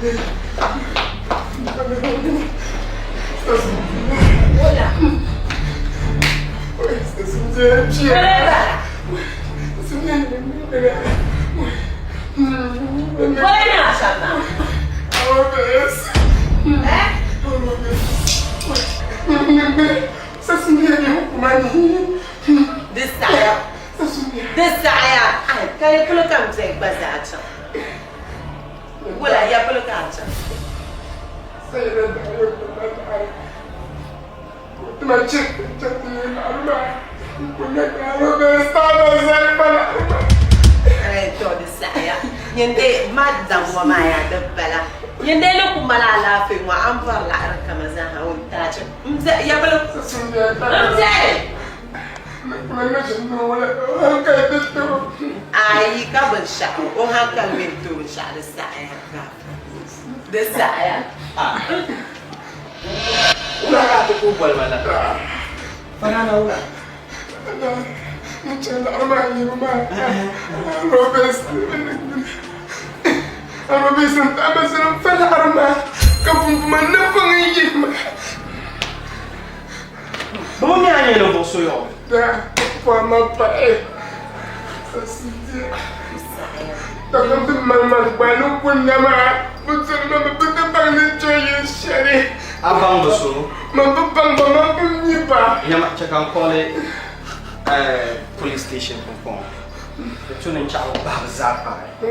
Di saɣiya, di saɣiya, ka ya polo ka m biɛhi gba zaa chaŋ. Wula ya polo ka a chaŋ? To di saɣiya, nyin dee ma daŋ ŋɔ maa yaa di bala. Nyin dee ni ku mali alaafee ŋɔ a ni bɔri laɣiri kama zaaha o ni taai M biɛhi ya polo. M biɛhi. Ayi ka binshɛɣu o hankali mi n-tooi binshɛɣu di saɣiya ka di saɣiya. Wula ka a ti ku boli ma la? Farana wula? Bɛ bi mi a ni nyɛ ninvuɣ so yɔɣɔ. A baŋ bi so? Nyama, chɛ ka n kɔli police station pumpɔŋɔ. Di tu ni n chaɣi bɛ bahi bɛ zaa paai. Ni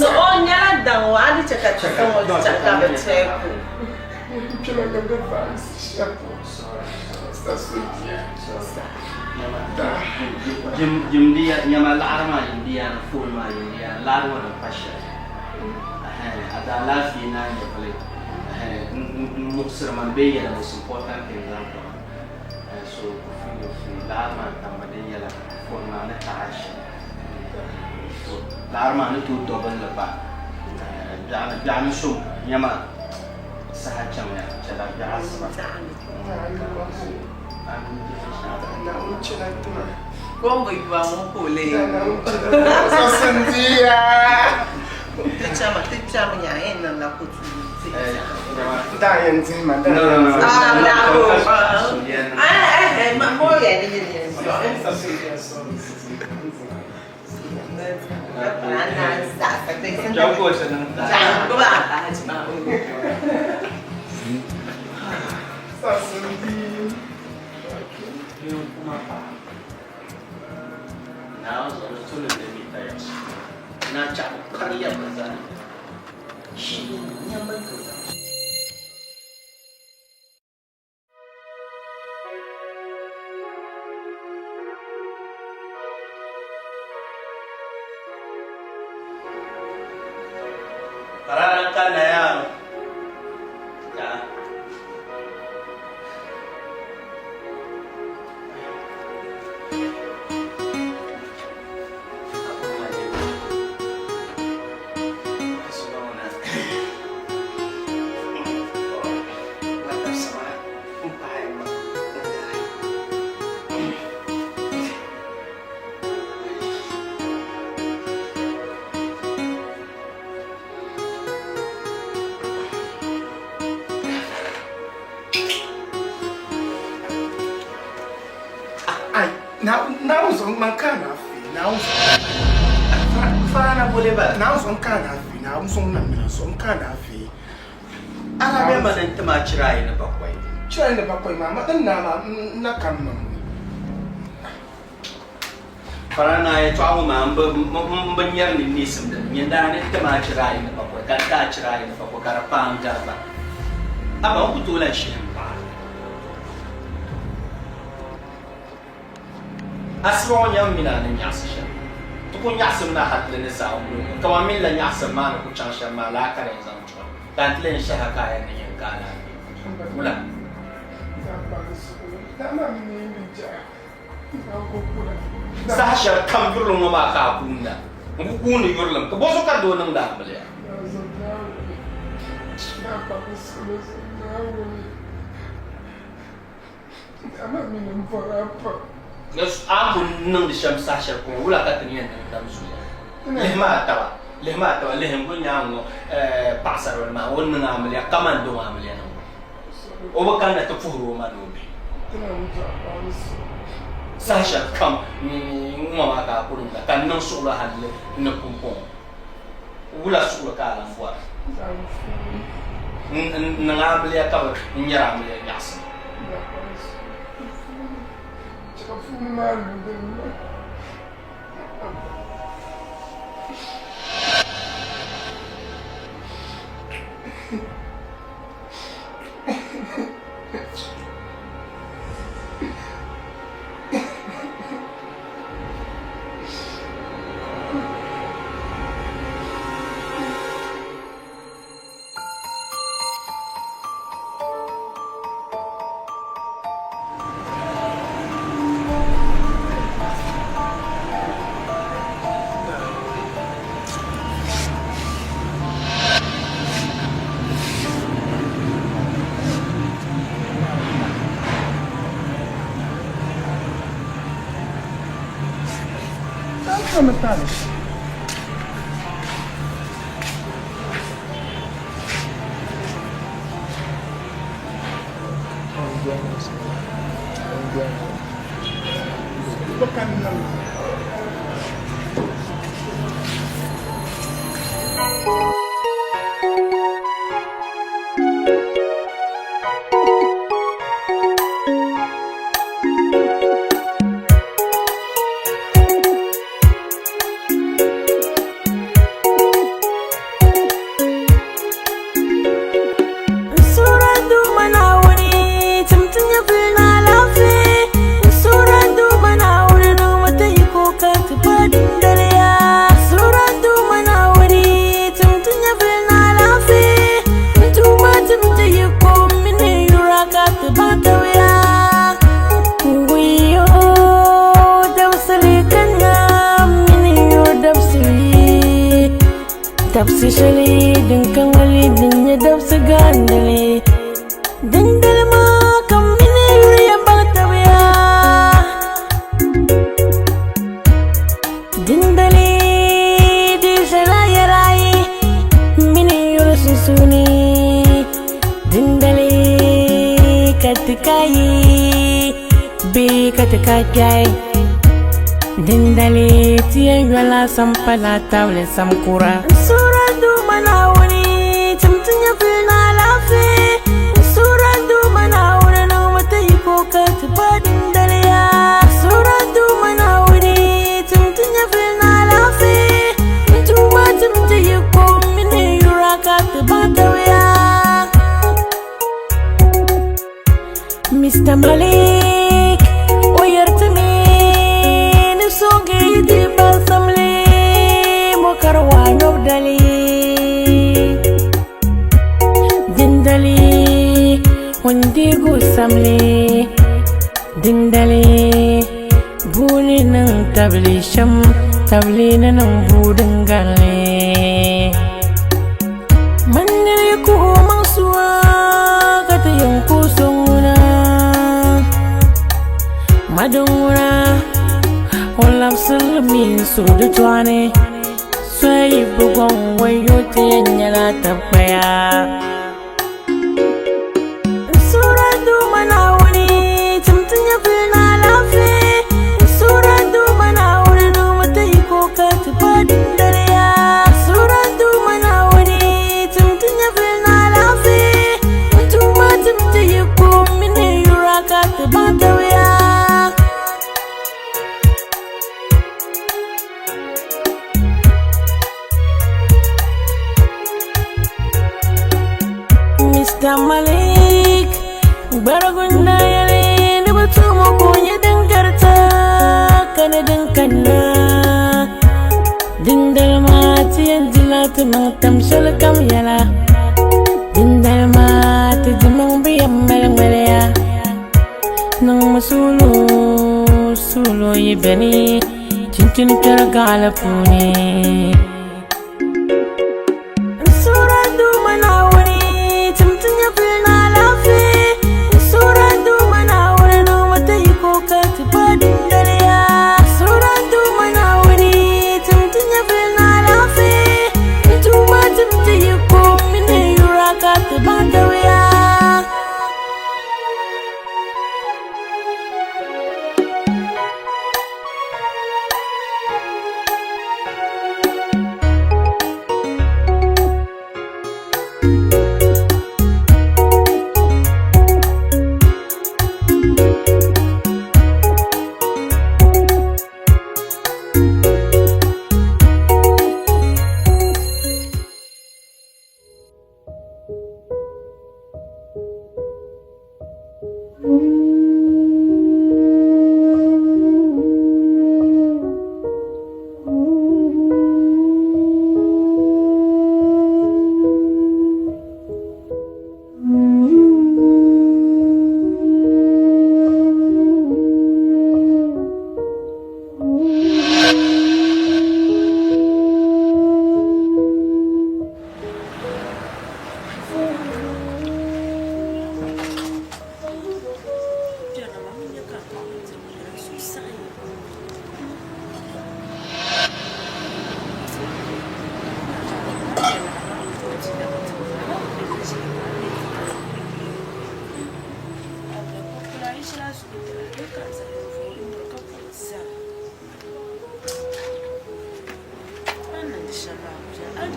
o nyɛla daŋ o, a ni chɛ ka ti zaŋ o chaŋ ka bɛ check o. Jimdi nyama laɣiri maa yimdi ya ni phone maa yimdi ya ni laɣiri ŋɔ din pa shɛli. A daa alaafee naan nyɛvili n muɣisiri ma bee yɛla most important thing zaŋ ti ma. So feel free laɣiri maa tammi din yɛla phone maa ni taɣi shɛli. Laɣiri maa ni tooi double li gba. Biɛɣuni so nyama saha chaŋya chɛla biɛɣu asiba. Kongo yuwa ŋɔ ka o lee Ti chama ti chama nya yɛn niŋla kotuuli ti Parana ka naya ya. Naawuni zuɣu man ka alaafee Naawuni zuɣu Farana bole bala Naawuni zuɣu n ka alaafee Naawuni zuɣu n namina zuɣu n ka alaafee Ala bɛ ma ni n-tim a chira ayi ni bakɔi. Chira ayi ni bakɔi maa ma din naa maa n na kam ma mi. Farana yɛtɔɣa ŋɔ maa m bi nyari ni neesim dini. Nyini daa ni n-tim a chira ayi ni bakɔi ka n ti a chira ayi ni bakɔi ka di paai n gari ba. Amaa n ku tooi lan shihi m paɣa. Asiba ŋɔ nyam mini a ni nyaɣisi shɛm. Ti ku nyaɣisim na hal ti ni zaawuni ŋɔ. Kaman mini la nyaɣisim maa ni ku chaŋ shɛm maa laa ka di yɛn zaŋ chuɣu. Ka n ti lee shɛhi a ka a yɛn ni yɛn ka alaafee. Wula? Saha shɛli kam yurilim ŋɔ maa ka a kuunda. N ku kuuni yurilim, ka bɔzuɣu ka doo niŋdi a amiliya? A ni ku niŋdi shɛm saha shɛli pɔŋɔ, wula ka ti ni yɛn niŋ dam zuliya? Lihimi a taba, lihimi a taba, lihim bɛ nyaaŋa ŋɔ paɣisaribila maa, o ni niŋ amiliya kaman doo amiliya niŋbu. O bi kanna ti puhiri o ma ni o bihi. Saha shɛli kam ŋ-ŋɔ maa ka a ku niŋda, ka n niŋ suɣilo hal ni pumpɔŋɔ. Wula suɣilo ka a lan bɔra? N niŋ amiliya ka bi nyari amiliya nyaɣisim. Dabsi shɛli din ka ŋmali din nyɛ dabsi gandili dindali maa ka m mini yuri yɛn baŋ tabiya dindali di ʒɛla yɛla ayi m mini yuri sunsuuni dindali ka ti ka yi bee ka ti ka kpɛhi Dindali ti yɛn yɔla sampala tabili samkura. N suhuri Duuma Naawuni tim ti nyɛvili ni alaafee. N suhuri Duuma Naawuni niŋmi ti yiko ka ti pa dindali ya. N suhuri Duuma Naawuni tim ti nyɛvili ni alaafee. N Duuma tim ti yiko mini yura ka ti baŋ tabiya. Mr. Malik, o yɛri mi ni soogi di baŋsimli mokari waa nyɔbu dali. Dindali ŋun deegi o samli, dindali buu ni niŋ tabili shɛm, tabili ni niŋ buu din garili. Man niri ku maŋ suwa ka ti yɛn ku so ŋuna Madin ŋuna o labisili mi n-suhu di tɔɣini Soya yi bi gɔŋ wayo ti yɛn nyɛla tabikpaya N suhuri a Duuma Naawuni tim ti nyɛvili ni alaafee N suhuri a Duuma Naawuni niŋmi ti yiko ka ti pa dindali ya N suhuri a Duuma Naawuni tim ti nyɛvili ni alaafee N Duuma tim ti yiko mini yura ka ti baŋ tabiya. Mr. Malik gbarigu n-daa yɛli ni bɛ tumo ka o nyɛ din garita ka ni din kanna. Dindali maa ti yɛn dila ti maŋ tam shɛli kam yɛla. Dindali maa ti dimaŋ bi yɛn mali ŋmaliya. Niŋmi suulu, suulu yi beni chinchini kpɛri gaɣali puuni. N suhuri a Duuma Naawuni, tim ti nyɛvili ni alaafee. N suhuri a Duuma Naawuni, niŋmi ti yiko ka ti pa dindali ya. N suhuri a Duuma Naawuni, tim ti nyɛvili ni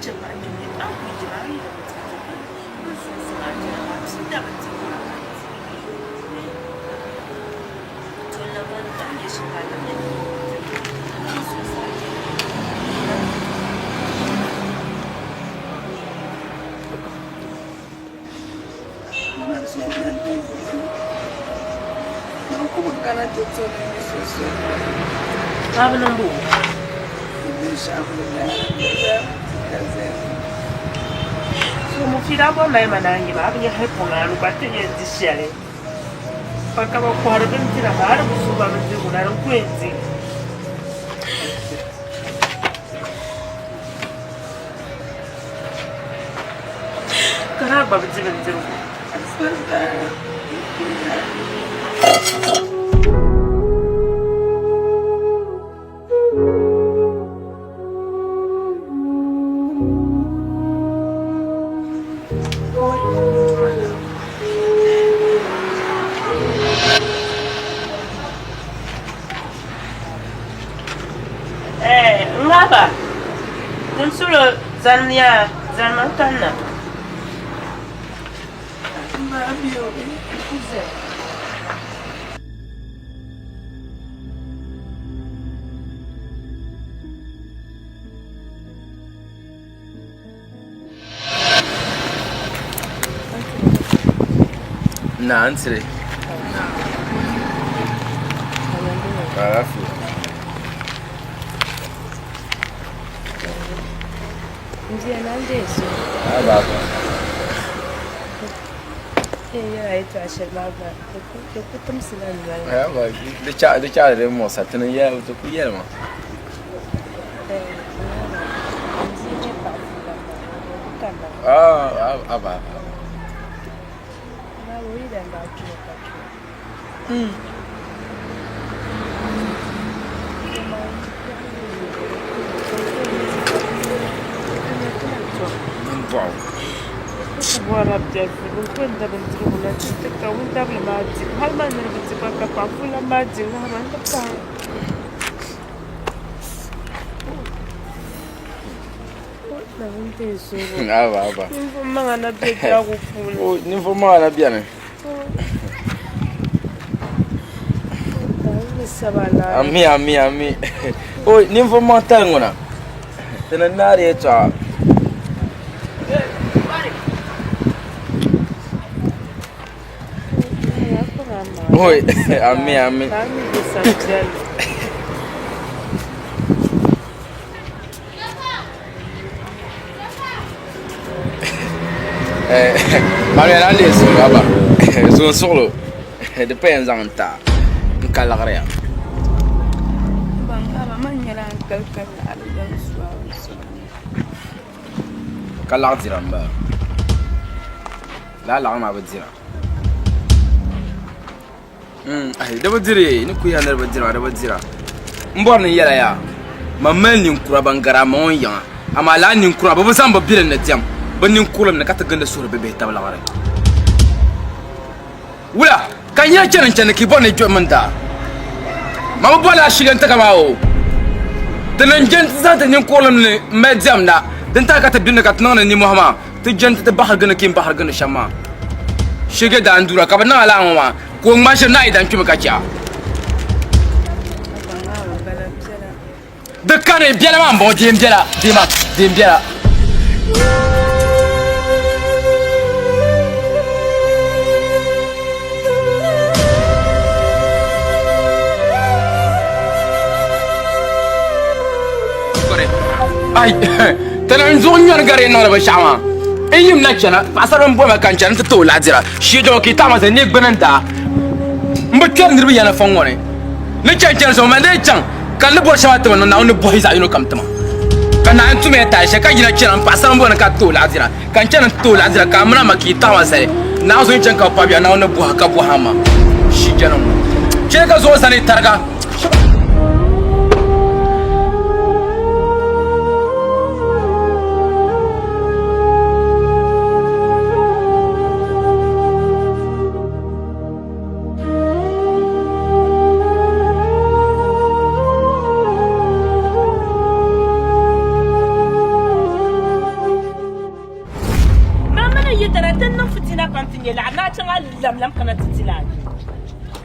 chɛ ma n nyɛ a ku yira a yira bindirigu n sunsuuni a jɛra maa pii da bindirigu maa ka di to n na bɔri a nyɛ shɛli a na nyɛ bindirigu n sunsuuni a jɛra Pa ka bi kohari bindira maa a di bi suhi ba bindirigu na di n ku yɛn di. Ka daa gba bi di bindirigu. Eh, ngaba. Din sulo zanmiya zanima n kanna. Na n tiri. Alaafee. N bia na n deei so. A baaba. N yɛn yɛli a yɛltɔɣa shɛli maa gba di ku timsila n noli. Aba di chaɣali di muɣisa ti ni yɛli ti ku yɛli ma. N bia nyɛ paɣa fuula maa o ku kanna. Ah, aba. Baaba o yidana daa kpiya ka kpi. Bɔɣu. Bɔra biɛri din ku yɛn da bindirigu na ti ti ka wuntabili maa di hali maa ni di bi di gba ka paɣa fuula maa di ŋahima n ti pahi. Aba aba. Ninvuɣu maŋa na bɛ biɛhigu puuni. O ninvuɣu maŋa na biɛni. Ami ami ami. O ninvuɣu maŋ tali ŋuna. Ti ni naari yɛltɔɣa. Oi, ami ami. Manuel a leei suɣulo aba zuŋ suɣulo di pa yɛn zaŋ n ta n ka liɣiri ya. Ka laɣ dira n bala lala laɣiri maa bi dira di bi diri ni ku yɛli ni di bi dira di bi dira n bɔri ni n yɛla yaa man mali ninkura ban gari a ma ŋɔ yiŋa amaa lala ninkura bi bi zaŋ bi bilim ni diɛm bi ninkurim ni ka ti gindi suhuri bibihi tabi liɣiri wula ka n yɛn chani n chani ka yi bɔri ni yi kpɛhi mini daa ma bi bɔrila ashili n ti ka maa o ti ni n jɛn ti zaŋ ti ninkurim ni n mali diɛmda din tahi ka ti bilim ni ka ti niŋdi nimmohi maa ti jɛn ti ti bahiri gindi ka yi bahiri gindi shɛm maa shege daa n dura ka bi niŋ alaa ŋɔ maa ka o ŋma ʒiri ni a yi dan kpimi ka chɛ a di kani biɛla maa n bɔŋɔ deem biɛla deema deem biɛla ai tana n zuɣu nyɔri gari niŋdi binshaɣu maa n yim na chana paɣasarili n boli ma ka n chani ti ti o laɣadira shee dɔŋ ka yi taɣi ma zali ni gbuni n daa n bi kpɛri niriba yana fɔŋ ŋɔ ni ni chani chani zuɣu man dee chaŋ ka n ni bɔri shɛm maa tima niŋ Naawuni ni bɔhi zaɣ yino kam tima ka Naawuni tumya taali shɛli ka yina chana n paɣasarili n boli ni ka ti o laɣadira ka n chani n ti ti o laɣadira ka a mini a ma ka yi taɣi ma zali Naawuni zuɣu n chani ka bi pabi ya Naawuni ni bɔhi ka bɔhi a ma shee jɛna ŋɔ chɛ ka zuɣu zani tariga. lamlam kana ti dila a bia.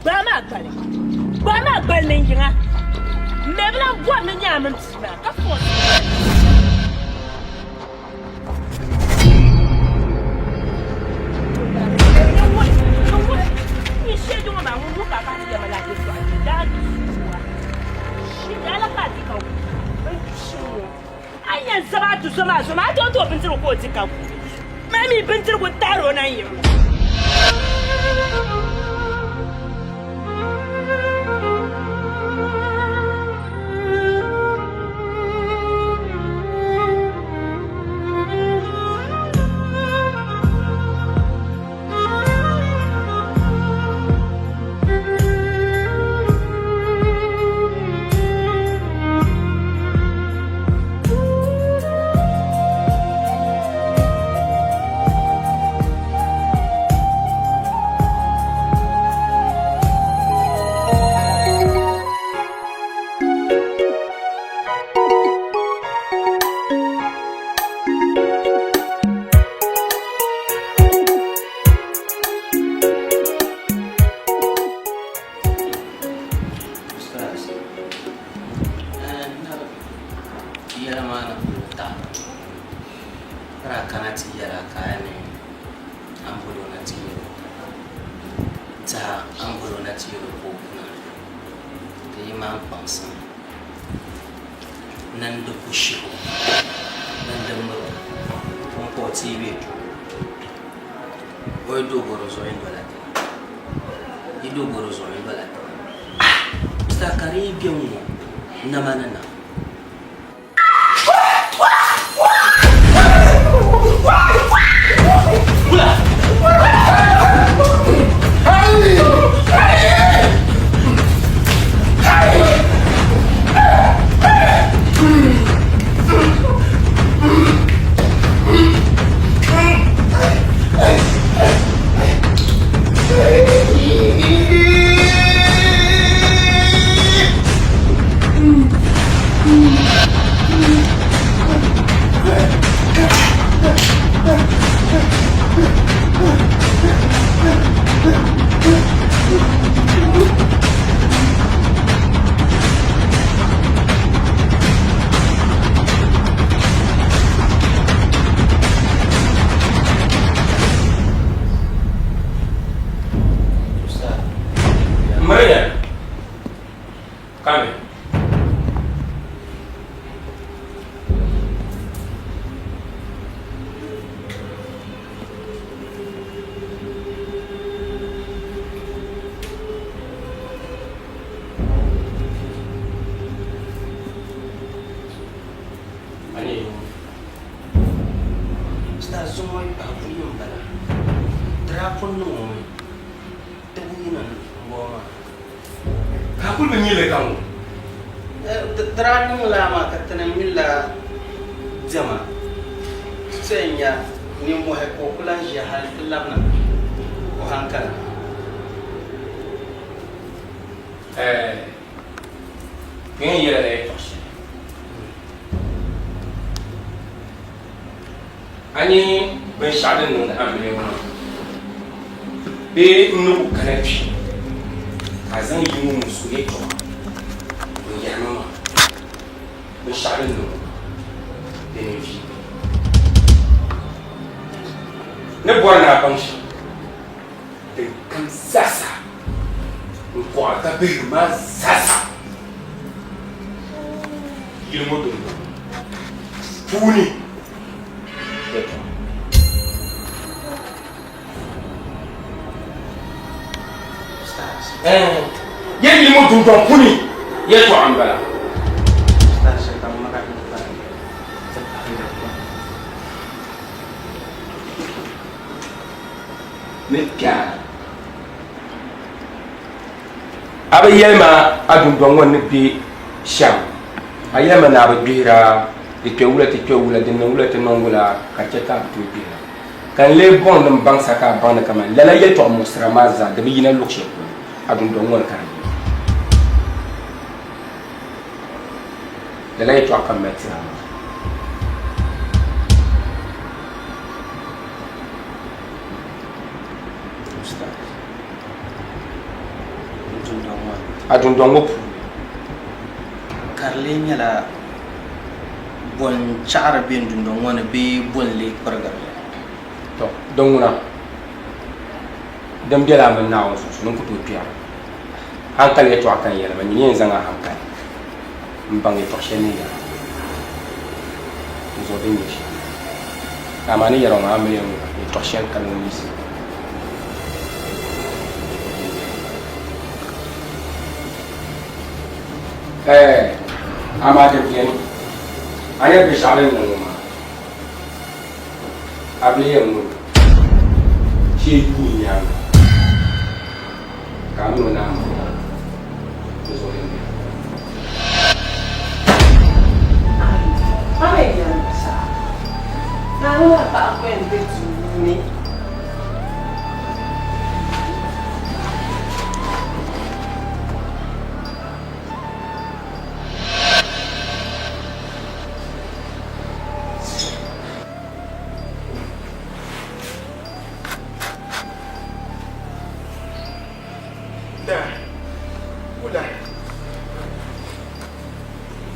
Gbaai maa gbali. Gbaai maa gbali ni n yiŋa. M mi bi lan bɔri ni nya a mini bia maa ka fɔɔsi A yɛn zabi a tuzo maa zuɣu maa, a tooi ti o bindirigu ka o di ka ku. Maa mi bindirigu n-tahiri o na n-yiɣi o. O yi do gɔro zuɣu yi dola tiŋa yi do gɔro zuɣu yi dola tiŋa ah Mr. ka di yi bɛ ŋ-ŋɔ nama ni na. Miriya, kami. Ani Star zuŋɔ yi pahi buyi m-bala. Di daa pun niŋ o mi di buyina m-bɔŋɔ maa. Ka a kuli bi nya li ka ŋɔ? Di daa niŋ laa maa ka ti na milla diɛma ti yɛn nya nimmɔhi ka o ku lahi ʒiya hali ti labina o haŋkali. Kpe n yɛla la yɛtɔɣ shɛli. A nya binshɛɣu din niŋdi amiliya ŋɔ maa bee n ni ku kana kpi ka a zaŋ yi ŋɔ ŋun su yɛtɔɣa n-yɛri ma maa binshɛɣu din niŋ ŋɔ maa dini n-vi ni bɔri ni a baŋ shɛm din kam zaasa n kɔɣa ka bihigu maa zaasa yili ŋɔ dundɔŋ puuni yɛtɔɣa. Yɛ yili ŋɔ dundɔŋ puuni yɛtɔɣa m-bala. Ni kpɛra. A bi yɛli ma a dundɔŋ ŋɔ ni be shɛm. A yɛli ma ni a bi gbihira, di kpe wula ti kpe wula, di niŋ wula ti niŋ wula, ka di chɛ ka a bi tooi gbihira. Ka n lee bɔŋ ni m baŋ sa ka a baŋ ni kaman lala yɛtɔɣ muɣisira maa zaa di bi yina luɣ shɛli polo, a dundɔŋ ŋɔ ni ka di yina. Lala yɛtɔɣa ka m mali tiri a maa. dundɔŋ ŋɔ ni. A dundɔŋ ŋɔ puuni. Ka di lee nyɛla bɔ n-chaɣiri be n dundɔŋ ŋɔ ni bee bɔ n-lee kpirigiri li? Tɔ! Din ŋuna, din bela a mini Naawuni sunsuuni n ku tooi kpe a. Hankali yɛtɔɣa ka n yɛli ma, nyini yɛn zaŋ a hankali m-baŋ yɛtɔɣ shɛli ni yɛra n zuɣu din nyɛ shɛm. Amaa ni yɛra ŋɔ, a mili ya ŋuna, yɛtɔɣ shɛli kani ŋun yiɣisi Ɛɛ, amaa din beni, a nya binshɛɣu din niŋ ŋɔ maa, a bi yɛn ŋuni shee yuui nyaaŋa ka a min o naan bɔra di zuɣu din beni. Da, wula,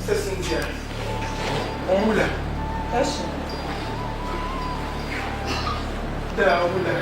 Cynthia, wula. Da, wula.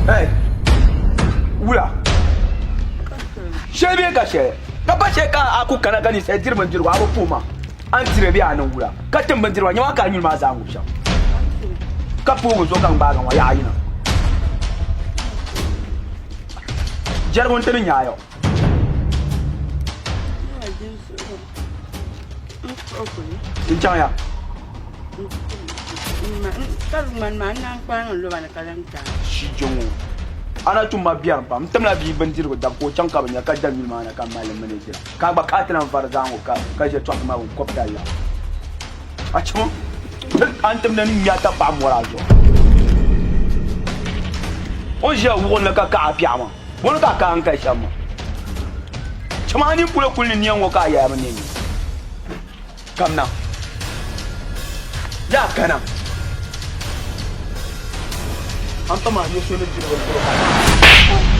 Hey, wula shɛli bee ka shɛli ka pa shɛli ka a ku kana ka ninsal diri bindirigu a bi puhi ma a ni tiri bee a ni wula ka tim bindirigu maa nyama ka a nyuli maa zaa ŋubi shɛm ka poogi zuɣu ka n gbaagi ŋɔ yaɣa yina jɛrigu n ti ni nyaayɔ N chaŋ ya. Shijiŋɔ a na tum ma biɛrim pam n timla bia bindirigu dabu ka o chaŋ ka bi nya ka da nyuli maa na ka mali mini dira ka a gba ka a ti lan vari zaŋ o ka ʒe tɔɣisi maa bi kɔbita la a chimo a ni timdi ni ŋme a tapaɣa mɔri a zuɣu o ni ʒiya wuɣinli ka kaɣa piɛɣu maa Bɔni ka a kaai n-kali shɛm maa? Chama a nini polo kuli ni nia ŋɔ ka a yɛya bi nini. Kamina. Yaa kana. A ni pa maa nyɛ so ni diri bindirigu ka.